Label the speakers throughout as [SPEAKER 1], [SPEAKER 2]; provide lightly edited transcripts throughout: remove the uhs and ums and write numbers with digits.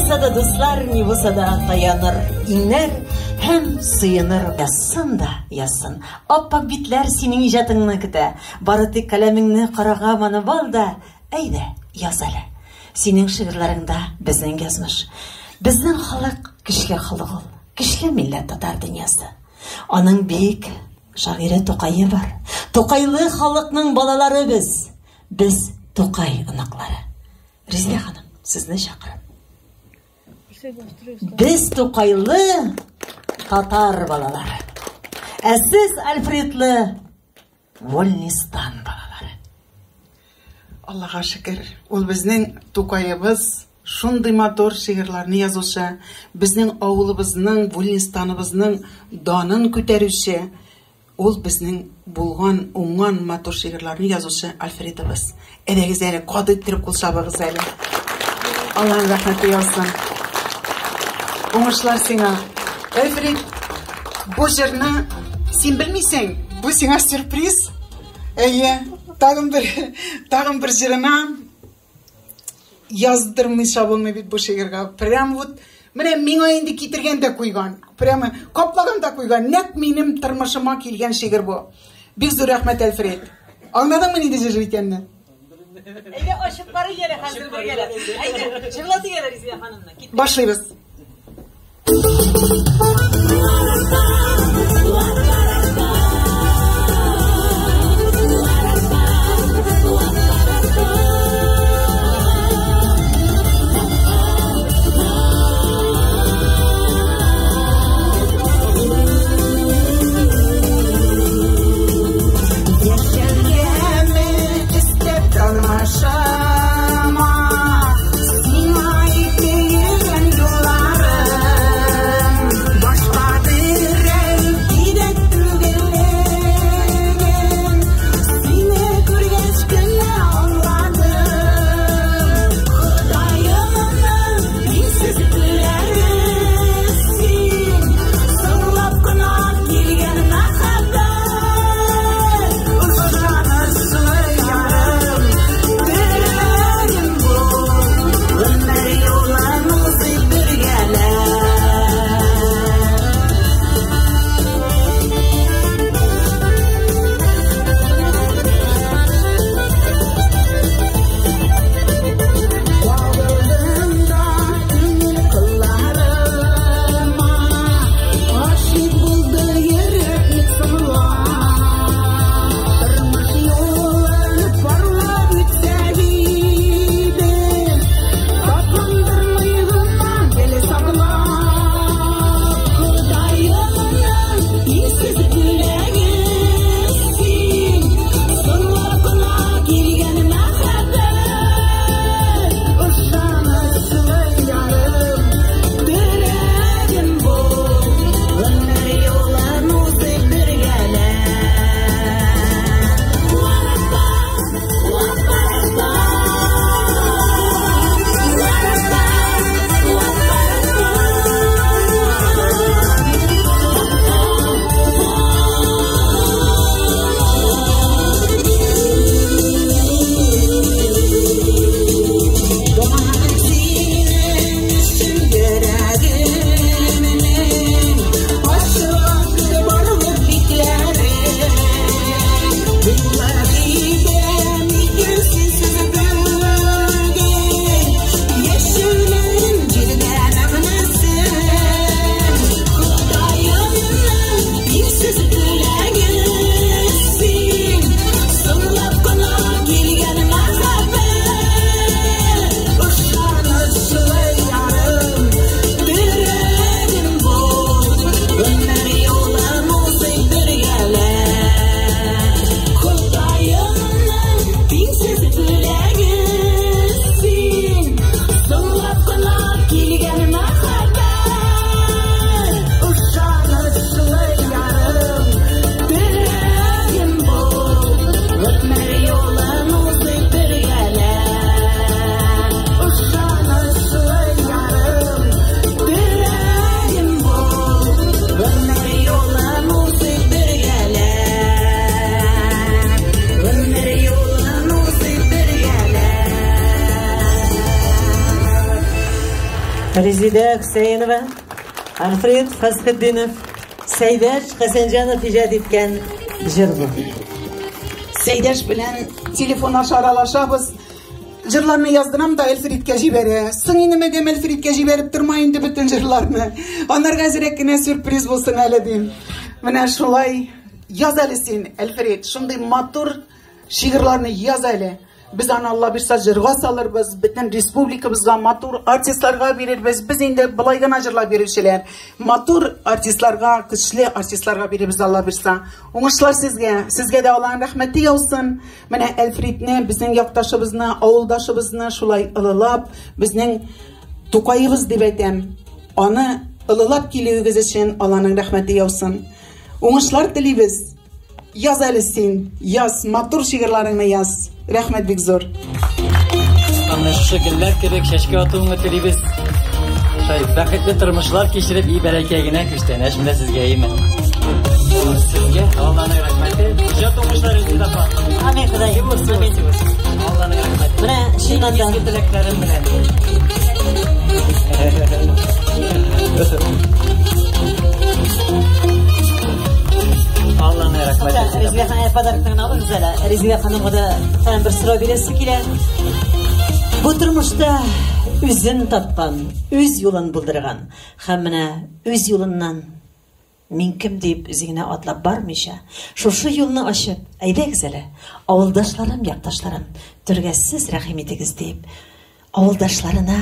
[SPEAKER 1] булса да дуслар, ни булса да таяныр иңнәр һәм сыеныр. Язсын да язсын. Ап-ак битләр синең иҗатыңны көтә. Бары тик каләмеңне карага манып ал да, әйдә, яз әле. Синең шигырьләреңдә безнең язмыш. Безнең халык көчле халык ул. Көчле милләт татар дөньясы. Аның бик шагыйре Тукае бар. Тукайлы халыкның балалары без. Без Тукай оныклары. Резидә ханым, сезне чакырам. Без Тукайлы татар балалары. Ә сез Альфредлы Вольнистан балалары.
[SPEAKER 2] Аллага шөкер, ул безнең Тукаебыз, шундый матур шигырьләрне язучы, безнең авылыбызның, Вольнистаныбызның данын күтәрүче, ул безнең булган, уңган матур шигырьләрне язучы Альфредыбыз. Әйдәгез әле, каты иттереп кул чабыгыз әле. Аллаһның рәхмәте яусын. Уңышлар сиңа. Альфред, бу җырны син белмисең, бу сиңа сюрприз. Әйе, тагын бер җырына яздырмыйча булмый бит бу шигырьгә. Прям вот менә миңа инде китергән дә куйган. Прямо каплаган да куйган. Нәкъ минем тормышыма килгән шигырь бу. Бик зур рәхмәт, Альфред. Аңладыңмы нинди җыр икәнне?
[SPEAKER 1] Әйдә, ачып карыйк әле хәзер бергәләп. Әйдә, җырлатыйк әле Резидә ханымны. Киттек.
[SPEAKER 2] Башлыйбыз. Яшәргәме өстәп тормышыма, сиңа әйтелгән юлларым, башка берәү
[SPEAKER 1] Резидә Хөсәенова, Альфред Фәсхетдинов, Сәйдәш Хәсәнҗанов иҗат иткән җыр бу.
[SPEAKER 2] Сәйдәш белән телефон аша аралашабыз. Җырларны яздырам да Әлфриткә җибәрә. Соң инде мәдәм Әлфриткә җибәреп торма инде бөтен җырларны. Анарга әзрәк кенә сюрприз булсын әле дим. Менә шулай яз әле син, Әлфрид, шундый матур шигырьләрне яз әле. Без аны Алла бирсә җырга салырбыз, бөтен республикабызга матур артистларга бирербез. Без инде болай гына җырлап бирүчеләр. Матур артистларга, көчле артистларга бирербез Алла бирсә. Уңышлар сезгә. Сезгә дә Аллаһның рәхмәте яусын. Менә Әлфридне, безнең якташыбызны, авылдашыбызны шулай ылылап, безнең Тукаебыз дип әйтәм. Аны ылылап килүегез өчен Аллаһның рәхмәте яусын. Уңышлар телибез. Яз әле син, яз, матур шигырьләреңне яз. Рәхмәт бик зур.
[SPEAKER 3] Менә шушы гөлләр кебек чәчкә атуыңны телибез. Шулай бәхетле тормышлар кичереп, и бәрәкә генә күчтәнәч менә сезгә име. Сезгә Алланың рәхмәте. Иҗат уңышлары Резидә апа.
[SPEAKER 1] Амин, Ходаем. Амин.
[SPEAKER 3] Алланың рәхмәте.
[SPEAKER 1] Менә чыннан да
[SPEAKER 3] Изге теләкләрем белән. Алланың рәхмәте.
[SPEAKER 1] Резидә ханым подарокны гына алыгыз әле. Резидә ханымга да тагын бер сорау бирәсе килә. Бу тормышта үзен тапкан, үз юлын булдырган һәм менә үз юлыннан мин кем дип үзе генә атлап бармыйча, шушы юлны ачып, әйдәгез әле, авылдашларым, якташларым, түргә сез рәхим итегез дип, авылдашларына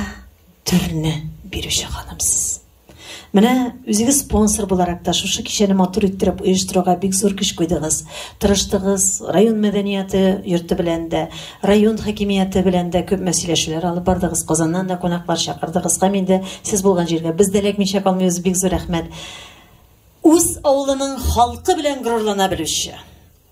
[SPEAKER 1] түрне бирүче ханымсыз. Менә үзегез спонсор буларак та шушы кичәне матур иттереп оештыруга бик зур көч куйдыгыз, тырыштыгыз, район мәдәнияте йорты белән дә, район хакимияте белән дә күп мәсьәләшүләр алып бардыгыз, Казаннан да кунаклар чакырдыгыз. Һәм инде сез булган җиргә без дә эләкмичә калмыйбыз, бик зур рәхмәт. Үз авылының халкы белән горурлана белүче,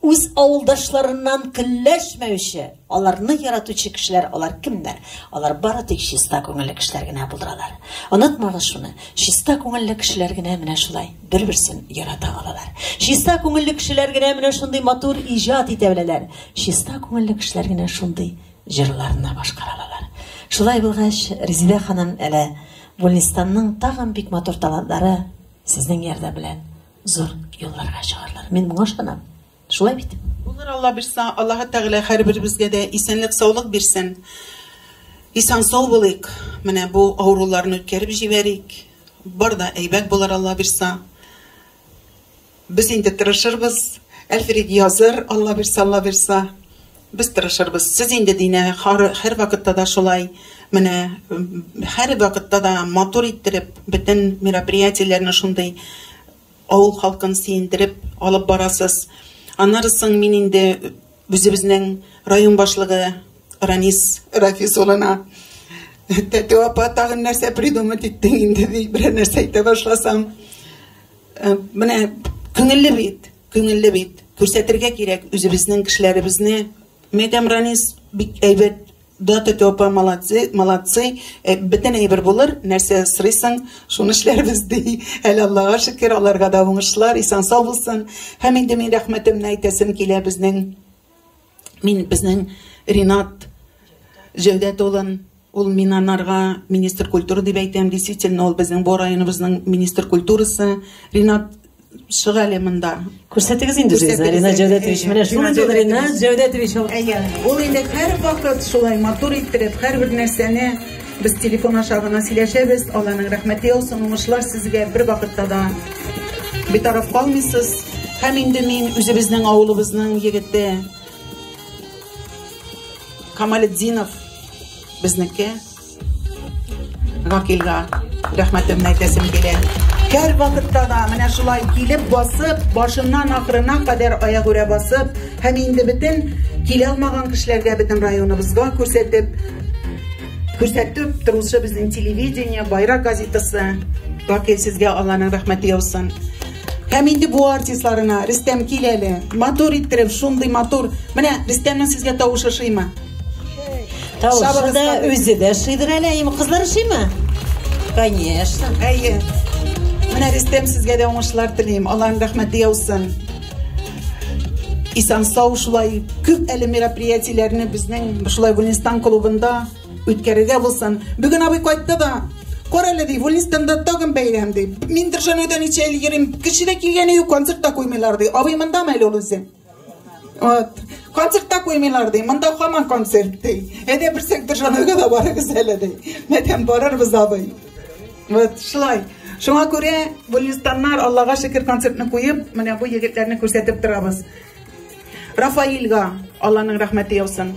[SPEAKER 1] үз авылдашларыннан көнләшмәүче, аларны яратучы кешеләр алар кемнәр? Алар бары тик чиста күңелле кешеләр генә булдыралар. Онытмагыз шуны, чиста күңелле кешеләр генә менә шулай бер-берсен ярата алалар. Чиста күңелле кешеләр генә менә шундый матур иҗат итә беләләр. Чиста күңелле кешеләр генә шундый җырларны башкара алалар. Шулай булгач, Резидә ханым, әле Вольнистанның тагын бик матур талантлары сезнең ярдәм белән зур юлларга чыгарлар. Мин моңа ышанам. Шулай бит?
[SPEAKER 2] Булыр Алла бирсә, Аллаһы Тәгалә һәрберебезгә дә исәнлек, саулык бирсен. Исән сау булыйк. Менә бу авыруларны үткәреп җибәрик. Бар да әйбәт булыр Алла бирсә. Без инде тырышырбыз. Әлфрид языр, Алла бирсә, Алла бирсә. Без тырышырбыз. Сез инде динә һәр вакытта да шулай, менә һәр вакытта да матур иттереп, бөтен мероприятиеләрне шундый авыл халкын сөендереп алып барасыз. Аннары соң мин инде үзебезнең район башлыгы Ранис Рафис улына Тәтү апа тагын нәрсә придумать иттең инде дип берәр нәрсә әйтә башласам. Менә күңелле бит, күңелле бит. Күрсәтергә кирәк үзебезнең кешеләребезне. Мәдәм Ранис бик әйбәт. Да, Тәтү апа молодцы, молодцы. Бөтен әйбер булыр, нәрсә сорыйсың, шуны эшләрбез ди. Әле Аллага шөкер, аларга да уңышлар, исән сау булсын. Һәм инде мин рәхмәтемне әйтәсем килә безнең, мин безнең Ринат Җәүдәт улын, ул мин анарга министр культуры дип әйтәм, действительно, ул безнең бу районыбызның министр культурасы. Ринат, чык әле монда.
[SPEAKER 1] Күрсәтегез инде үзегезне, Ринат Җәүдәтович. Менә шуны
[SPEAKER 2] Ринат
[SPEAKER 1] Ринат Җәүдәтович.
[SPEAKER 2] Әйе, ул инде һәр вакыт шулай матур иттереп, һәрбер нәрсәне без телефон аша гына сөйләшәбез. Алланың рәхмәте яусын, уңышлар сезгә, бер вакытта да битараф калмыйсыз. Һәм инде мин үзебезнең авылыбызның егете Камалетдинов безнеке Гакилгә рәхмәтемне әйтәсем килә. Һәр вакытта да менә шулай килеп басып, башыннан ахырына кадәр аягүрә басып, һәм инде бөтен килә алмаган кешеләргә бөтен районыбызга күрсәтеп торучы безнең телевидение, Байрак газетасы. Гакил, сезгә Алланың рәхмәте яусын. Һәм инде бу артистларына Рөстәм кил әле, матур иттереп, шундый матур. Менә Рөстәмнең сезгә тавышы ошыймы?
[SPEAKER 1] Тавышы да, үзе дә ошыйдыр әле. Әйеме, кызлар ошыймы? Конечно.
[SPEAKER 2] Әйе. Менә Рөстәм, сезгә дә уңышлар телим. Алланың рәхмәте яусын. Исән сау шулай күп әле мероприятиеләрне безнең шулай Гөлнистан клубында үткәрергә булсын. Бүген абый кайтты да. Кара әле, ди, Вольнистанда тагын бәйрәм, ди. Мин Држанойда ничә ел йөрим, кеше дә килгәне юк, концерт та куймыйлар, ди. Абый мондамы әле ул үзе? Вот. Концерт та куймыйлар, ди. Монда һаман концерт, ди. Әйдә берсәк Држанойга да барыгыз әле, ди. Мәтәм барырбыз, абый. Вот, шулай. Шуңа күрә Вольнистаннар, Аллага шөкер, концертны куеп, менә бу егетләрне күрсәтеп торабыз. Рафаилгә Алланың рәхмәте яусын.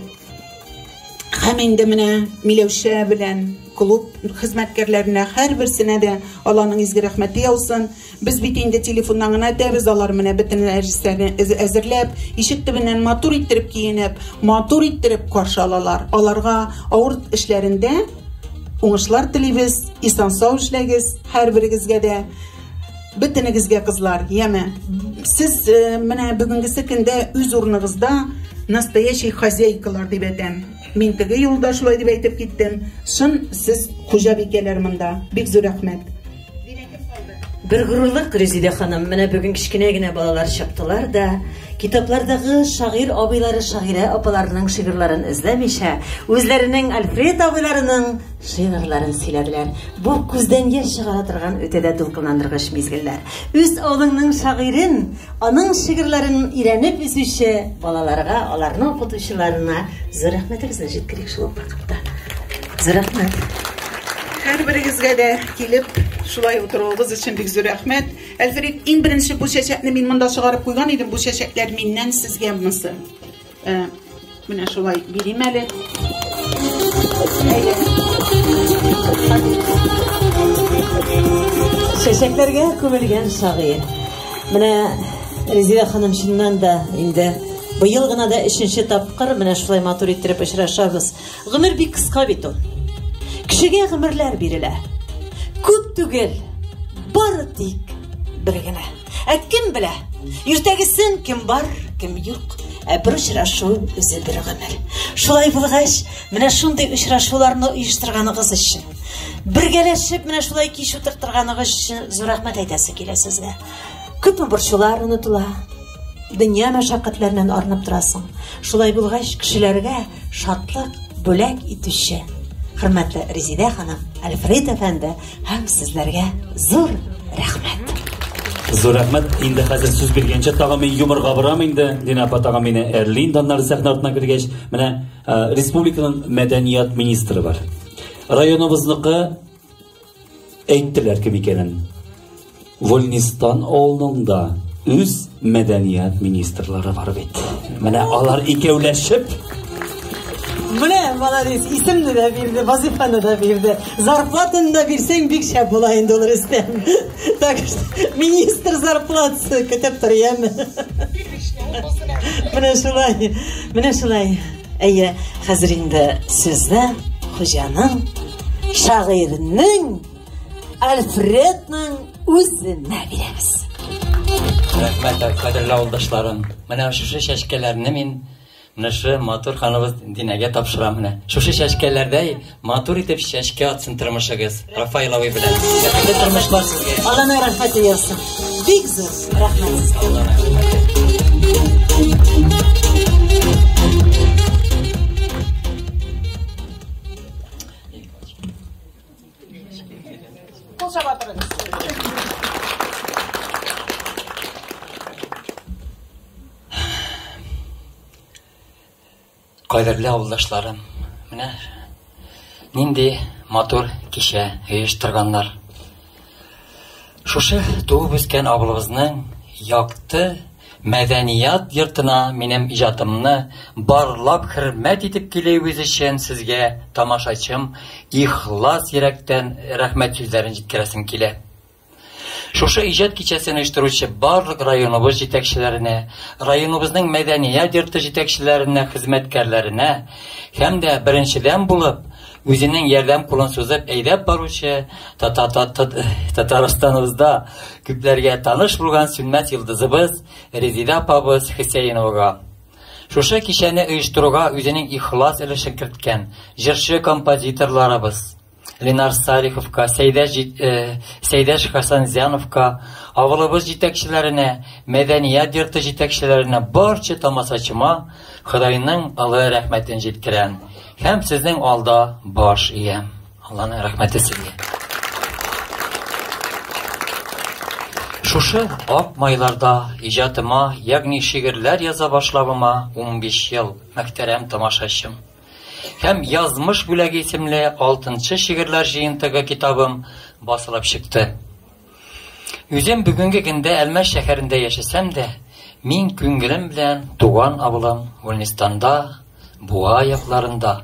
[SPEAKER 2] Һәм инде менә Миләүшә белән клуб хезмәткәрләренә һәрберсенә дә Алланың изге рәхмәте яусын. Без бит инде телефоннан гына әйтәбез, алар менә бөтен нәрсәне әзерләп, ишек төбеннән матур иттереп киенеп, матур иттереп каршы алалар. Аларга авыр эшләрендә уңышлар телибез, исән-сау эшләгез һәрберегезгә дә. Бөтенегезгә, кызлар, яме. Сез э, менә бүгенгесе көндә үз урыныгызда настоящий хозяйкалар дип әйтәм. Мин теге юлда шулай дип әйтеп киттем. Чын сез хуҗабикәләр монда. Бик зур рәхмәт.
[SPEAKER 1] Бер горурлык, Резидә ханым, менә бүген кечкенә генә балалар чыктылар да, китаплардагы шагыйрь абыйлары, шагыйрә апаларының шигырьләрен эзләмичә, үзләренең Альфред абыйларының шигырьләрен сөйләделәр. Бу күздән яшь чыгара торган үтә дә дулкынландыргыч мизгелләр. Үз авылыңның шагыйрен, аның шигырьләрен өйрәнеп үсүче балаларга, аларның укытучыларына зур рәхмәтебезне җиткерик шул ук вакытта. Зур рәхмәт.
[SPEAKER 2] Һәрберегезгә дә килеп, шулай утыруыгыз өчен бик зур рәхмәт. Әлфрид, иң беренче бу чәчәкне мин монда чыгарып куйган идем. Бу чәчәкләр миннән сезгә монысы. Э, менә шулай бирим әле.
[SPEAKER 1] Чәчәкләргә күмелгән шагыйрь. Менә Резеда ханым чыннан да инде быел гына да өченче тапкыр менә шулай матур иттереп очрашабыз. Гомер бик кыска бит ул. Кешегә гомерләр бирелә. Күп түгел, бары тик бер генә. Ә кем белә, иртәгесен кем бар, кем юк. Ә бер очрашу үзе бер гомер. Шулай булгач, менә шундый очрашуларны оештырганыгыз өчен, бергәләшеп менә шулай кич утыртырганыгыз өчен зур рәхмәт әйтәсе килә сезгә. Күпме борчулар онытыла, дөнья мәшәкатьләреннән арынып торасың. Шулай булгач, кешеләргә шатлык бүләк итүче хөрмәтле Резидә ханым, Альфред әфәнде һәм сезләргә зур рәхмәт.
[SPEAKER 4] Зур рәхмәт. Инде хәзер сүз биргәнчә тагын мин юморга борам инде. Дина апа тагын мине әрли инде аннары сәхнә артына кергәч. Менә э, республиканың мәдәният министры бар. Районыбызныкы Әйттеләр кем икәнен. Вольнистан авылының да үз мәдәният министрлары бар бит. Менә алар икәүләшеп
[SPEAKER 1] Менә, молодец, исемне дә бирде, вазифаны да бирде. Зарплатаны да бирсәң, бик шәп була инде ул, Рөстәм. Так что министр зарплатасы көтеп тор, яме. Менә шулай, менә шулай. Әйе, хәзер инде сүзне хуҗаның, шагыйрьнең, Альфредның үзенә бирәбез.
[SPEAKER 3] Рәхмәт, кадерле авылдашларым. Менә шушы чәчкәләрне мин менә шушы матур ханыбыз Динәгә тапшырам менә. Шушы чәчкәләрдәй матур итеп чәчкә атсын тормышыгыз Рафаил абый белән. Бәхетле тормышлар сезгә.
[SPEAKER 1] Алланың рәхмәте яусын. Бик зур рәхмәт сезгә.
[SPEAKER 3] Алланың рәхмәте.
[SPEAKER 2] Кул чаба торыгыз.
[SPEAKER 3] Кадерле авылдашларым, менә нинди матур кичә оештырганнар. Шушы туып үскән авылыбызның якты мәдәният йортына минем иҗатымны барлап хөрмәт итеп килүегез өчен сезгә, тамашачым, ихлас йөрәктән рәхмәт сүзләрен җиткерәсем килә. Шушы иҗат кичәсен оештыручы барлык районыбыз җитәкчеләренә, районыбызның мәдәният йорты җитәкчеләренә, хезмәткәрләренә һәм дә беренчедән булып үзенең ярдәм кулын сузып әйдәп баручы Татарстаныбызда күпләргә таныш булган сүнмәс йолдызыбыз Резидә апабыз Хөсәеновага. Шушы кичәне оештыруга үзенең ихлас өлешен керткән җырчы-композиторларыбыз Ленар Салиховка, Сәйдәш, э, Сәйдәш Хасанзяновка, авылыбыз җитәкчеләренә, мәдәният йорты җитәкчеләренә, барча тамашачыма Ходайның олы рәхмәтен җиткерәм һәм сезнең алда баш иям. Алланың рәхмәте сезгә. Шушы ак майларда иҗатыма, ягъни шигырьләр яза башлавыма 15 ел, мөхтәрәм тамашачым. Һәм Язмыш бүләге исемле алтынчы шигырьләр җыентыгы китабым басылып чыкты. Үзем бүгенге көндә Әлмәт шәһәрендә яшәсәм дә, мин күңелем белән туган авылым Гөлнистанда, Буа якларында.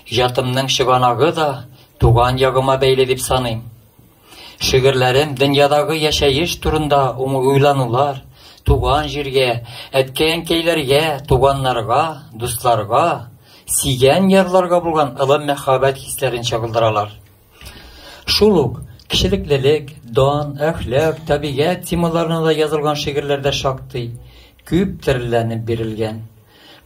[SPEAKER 3] Иҗатымның чыганагы да туган ягыма бәйле дип саныйм. Шигырьләрем дөньядагы яшәеш турында уйланулар, туган җиргә, әткәй-әнкәйләргә, туганнарга, дусларга, сөйгән ярларга булган ылы мәхәббәт хисләрен чагылдыралар. Шул ук кешелеклелек, дан, әхлак, табигать темаларына да язылган шигырьләр дә шактый күп төрләнеп бирелгән.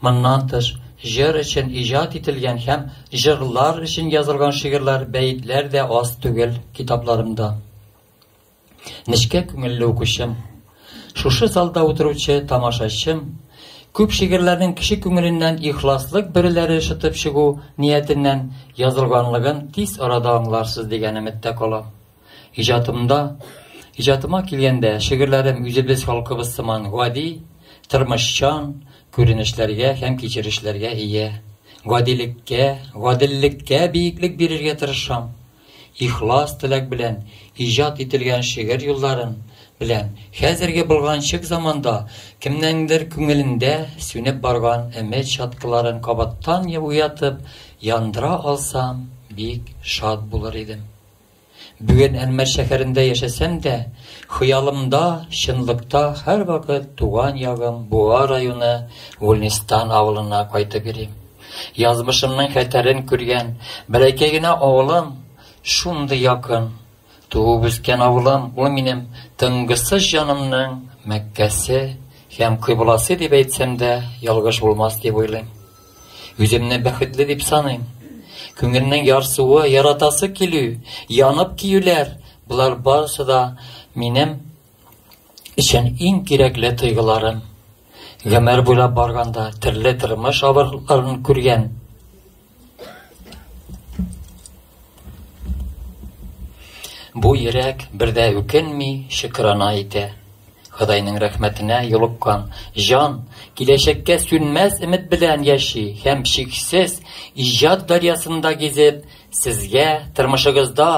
[SPEAKER 3] Моннан тыш, җыр өчен иҗат ителгән һәм җырлар өчен язылган шигырьләр, бәетләр дә аз түгел китапларымда. Нечкә күңелле укучым, шушы залда утыручы тамашачым, күп шигырьләрнең кеше күңеленнән ихласлык бөреләре шытып чыгу ниятеннән язылганлыгын тиз арада аңларсыз дигән өметтә калам. Иҗатымда, иҗатыма килгәндә, шигырьләрем үзебез халкыбыз сыман гади, тормышчан күренешләргә һәм кичерешләргә ия. Гадилеккә, гаделлеккә биеклек бирергә тырышам. Ихлас теләк белән иҗат ителгән шигырь юлларын белән хәзерге болганчык заманда кемнеңдер күңелендә сүнеп барган өмет чаткыларын кабаттан уятып яндыра алсам, бик шат булыр идем. Бүген Әлмәт шәһәрендә яшәсәм дә, хыялымда, чынлыкта һәрвакыт туган ягым Буа районы Гөлнистан авылына кайтып йөрим. Язмышымның хәтәрен күргән бәләкәй генә авылым шундый якын. Туып үскән авылым ул минем тынгысыз җанымның Мәккәсе һәм кыйбласы дип әйтсәм дә ялгыш булмас дип уйлыйм. Үземне бәхетле дип саныйм. Күңелнең ярсуы, яратасы килү, янып киюләр, болар барысы да минем өчен иң кирәкле тойгыларым. Гомер буйлап барганда төрле тормыш авырлыкларын күргән. Бу йөрәк бер дә үкенми, шөкрана итә. Ходайның рәхмәтенә юлыккан җан киләчәккә сүнмәс өмет белән яши һәм чиксез иҗат дәрьясында гизеп, сезгә тормышыгызда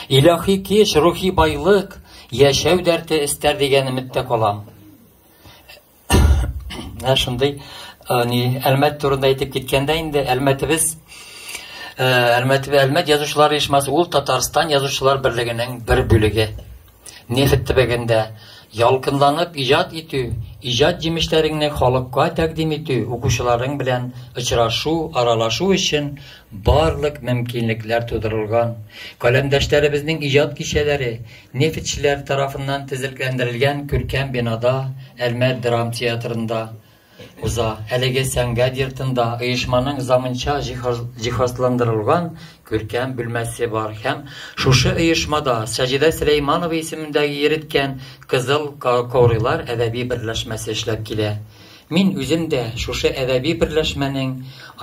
[SPEAKER 3] илаһи көч, рухи байлык, яшәү дәрте өстәр дигән өметтә калам. Менә шундый ни Әлмәт турында әйтеп киткәндә инде Әлмәтебез Әлмәт Әлмәт язучылар оешмасы ул Татарстан язучылар берлегенең бер бүлеге. Нефть төбәгендә ялкынланып иҗат итү, иҗат җимешләреңне халыкка тәкъдим итү, укучыларың белән очрашу, аралашу өчен барлык мөмкинлекләр тудырылган. Каләмдәшләребезнең иҗат кичәләре нефтьчеләр тарафыннан төзекләндерелгән күркәм бинада, Әлмәт драм театрында уза. Әлеге сәнгать йортында оешманың заманча җиһазландырылган күркәм бүлмәсе бар һәм шушы оешмада Саҗидә Сөләйманова исемендәге йөреткән Кызыл каурыйлар әдәби берләшмәсе эшләп килә. Мин үзем дә шушы әдәби берләшмәнең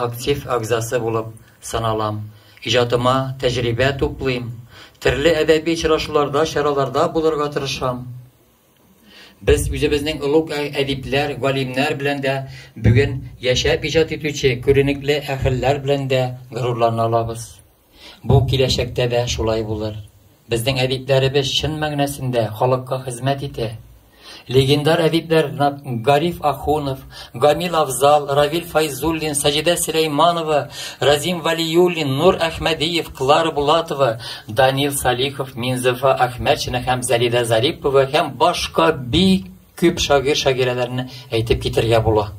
[SPEAKER 3] актив әгъзасы булып саналам. Иҗатыма тәҗрибә туплыйм, төрле әдәби очрашуларда, чараларда булырга тырышам. Без үзебезнең олуг әдипләр, галимнәр белән дә, бүген яшәп иҗат итүче күренекле әһелләр белән дә горурлана алабыз. Бу киләчәктә дә шулай булыр. Безнең әдипләребез чын мәгънәсендә халыкка хезмәт итә. Легендар әдипләр Гариф Ахунов, Гамил Афзал, Равил Файзуллин, Саҗидә Сөләйманова, Разим Валиуллин, Нур Әхмәдиев, Клара Булатова, Данил Салихов, Минзифа Әхмәтшина һәм Зәлидә Зарипова һәм башка бик күп шагыйрь-шагыйрәләрне әйтеп китергә була.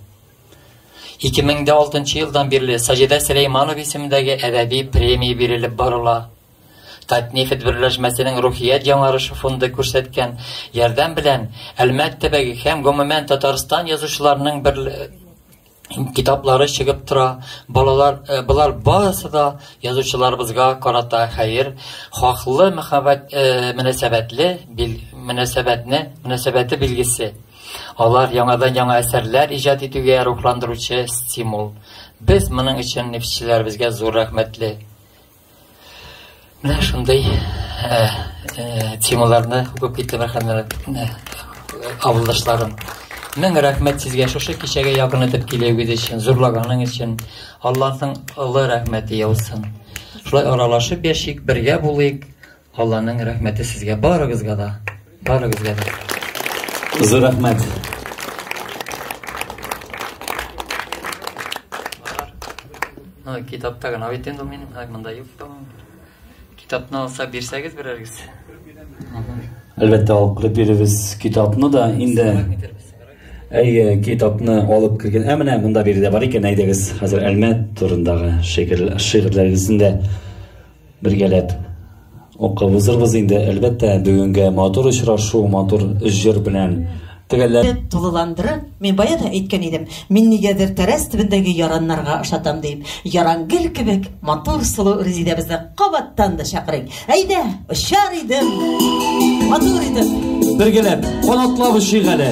[SPEAKER 3] 2006 елдан бирле Саҗидә Сөләйманова исемендәге әдәби премия бирелеп барыла. Татнефть берләшмәсенең Рухият яңарышы фонды күрсәткән ярдәм белән Әлмәт төбәге һәм гомумән Татарстан язучыларының бер китаплары чыгып тора. Балалар, э, болар барысы да язучыларыбызга карата хәер, хаклы мәхәббәт э, мөнәсәбәтле мөнәсәбәтне мөнәсәбәте билгесе. Алар яңадан-яңа әсәрләр иҗат итүгә рухландыручы стимул. Без моның өчен нефтьчеләребезгә зур рәхмәтле. Менә шундый э, э, темаларны укып киттем, рәхмәт. авылдашларым. Мең рәхмәт сезгә шушы кичәгә якын итеп килүегез өчен, зурлаганың өчен. Аллаһның олы рәхмәте яусын. Шулай аралашып яшик, бергә булыйк. Алланың рәхмәте сезгә барыгызга да, барыгызга да.
[SPEAKER 4] Зур рәхмәт.
[SPEAKER 3] Ну, китапта гына бит инде минем, монда юк та. Китапны алса бирсәгез берәргез.
[SPEAKER 4] Әлбәттә, алып кереп бирербез китапны да инде. Әйе, китапны алып кергән. Ә менә монда биредә бар икән, әйдәгез, хәзер Әлмәт турындагы шигырьләрегезне дә бергәләп укып узырбыз инде. Әлбәттә, бүгенге матур очрашу, матур җыр белән төгәлләп
[SPEAKER 1] тулыландырып, мин бая да әйткән идем, мин нигәдер тәрәз төбендәге яраннарга ошатам дип. Яран гөл кебек матур сылу Резидәбезне кабаттан да чакырыйк. Әйдә, очар идем, матур идем.
[SPEAKER 4] Бергәләп канатлап очыйк әле.